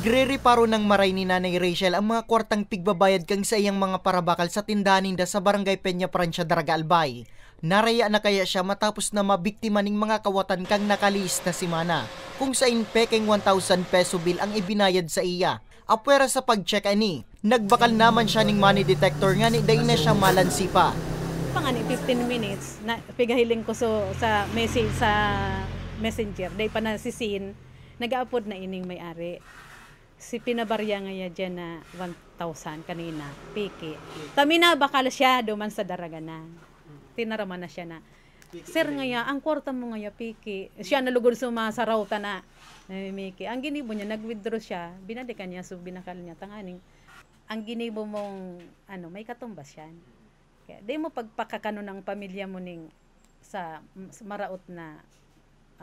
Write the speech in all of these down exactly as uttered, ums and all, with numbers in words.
Grereparo nang maray ni Nanay Rachel ang mga kwartang pigbabayad kan saiyang mga parabakal sa tindahan ninda sa Barangay Peña Francia, Daraga, Albay. Naraya na kaya siya matapos na mabiktima ning mga kawatan kan nakalihis na semana, kung sain pekeng one thousand peso bill ang ibinayad sa iya. Apwera sa pag-check ani, nagbakal naman siya ning money detector ngani dai na siya malansipa. Pangani fifteen minutes, na, pigahiling ko so, sa message sa messenger, dai pa nasisin, nag-aapod na ining may-ari. Si pinabarya ngaya dyan na one thousand kanina, piki. Taminabakal siya, duman sa Daraga na. Tinaraman na siya na, "Sir, ngaya, ang kwarta mo ngaya, piki." Siya nalugod sa mga saraw ta na, namimiki. Ang ginibo niya, nag-withdraw siya, binalikan niya, so binakal niya. Tanganing, ang ginibo mong, ano, may katumbas yan. Kaya di mo pagpakakano ng pamilya mo ning sa, sa maraot na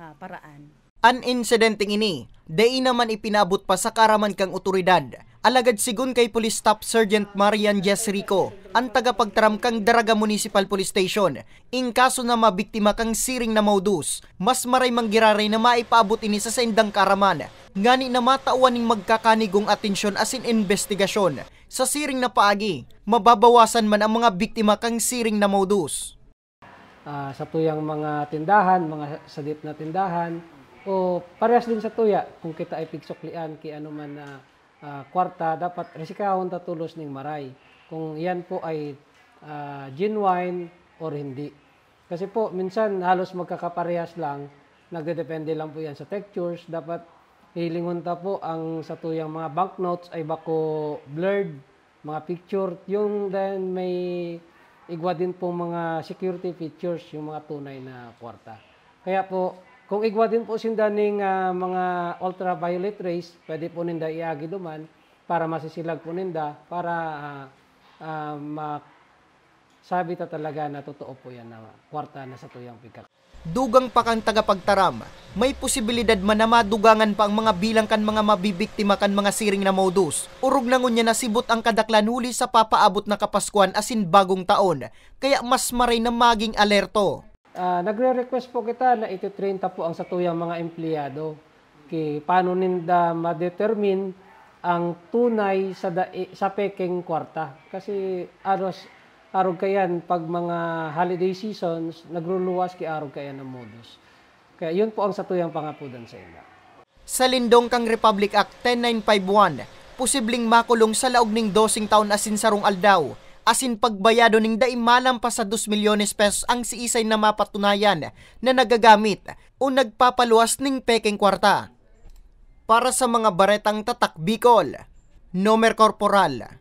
ah, paraan. An insidenteng ini, dai naman ipinaabot pa sa kaaraman kan otoridad. Alagad sigon kay Police Staff Sergeant Marian Jess Rico, an tagapagtaram kan Daraga Municipal Police Station, in kaso na mabiktima kan siring na modus, mas maray man giraray na maipaabot ini sa saindang kaaraman, ngani na matawan ning magkakanigong atensyon asin imbestigasyon. Sa siring na paagi, mababawasan man ang mga biktima kan siring na modus. Ah, satuyang mga tindahan, mga sadit na tindahan, o parehas din satuya kung kita ay pigsuklian ki anoman na, ah, kwarta, dapat risikahon ta tolos ning maray kung iyan po ay, ah, genuine or hindi. Kasi po, minsan halos magkakaparehas lang, nagdedepende lang po yan sa textures. Dapat hilingon ta po ang satuyang mga banknotes ay bako blurred, mga picture, yung then may igwa din pong mga security features, yung mga tunay na kwarta. Kaya po, kung igwa din po sinda ning, ah, mga ultraviolet rays, pwede po ninda iagi duman para masisilag po ninda para, ah, ah, masabi ta talaga na totoo po yan na kwarta na satuyang pigkak- Dugang pa kan tagapagtaram, may posibilidad man na madugangan pa ang mga bilang kan mga mabibiktima kan mga siring na modus. Orog na ngunyan na sibot ang kadaklan huli sa papaabot na Kapaskuhan asin Bagong Taon, kaya mas maray na maging alerto. Ah, nagre-request po kita na iti-train ta po ang satuyang mga empleyado ki paano ninda ma-determine ang tunay sa dai, sa pekeng kwarta. Kasi aros, arog kaiyan pag mga holiday seasons, nagruluwas ki arog kaiyan ang modus. Kaya yun po ang satuyang pangapodan sa inda. Sa lindong kan Republic Act ten nine five one, posibleng makulong sa laog ning doseng taon asin sarong aldaw, asin pagbayadon ning dai malampas sa dos milyones pesos ang siisay na mapatunayan na nagagamit o nagpapaluwas ning pekeng kwarta. Para sa mga baretang Tatak Bicol, Nomer Corporal,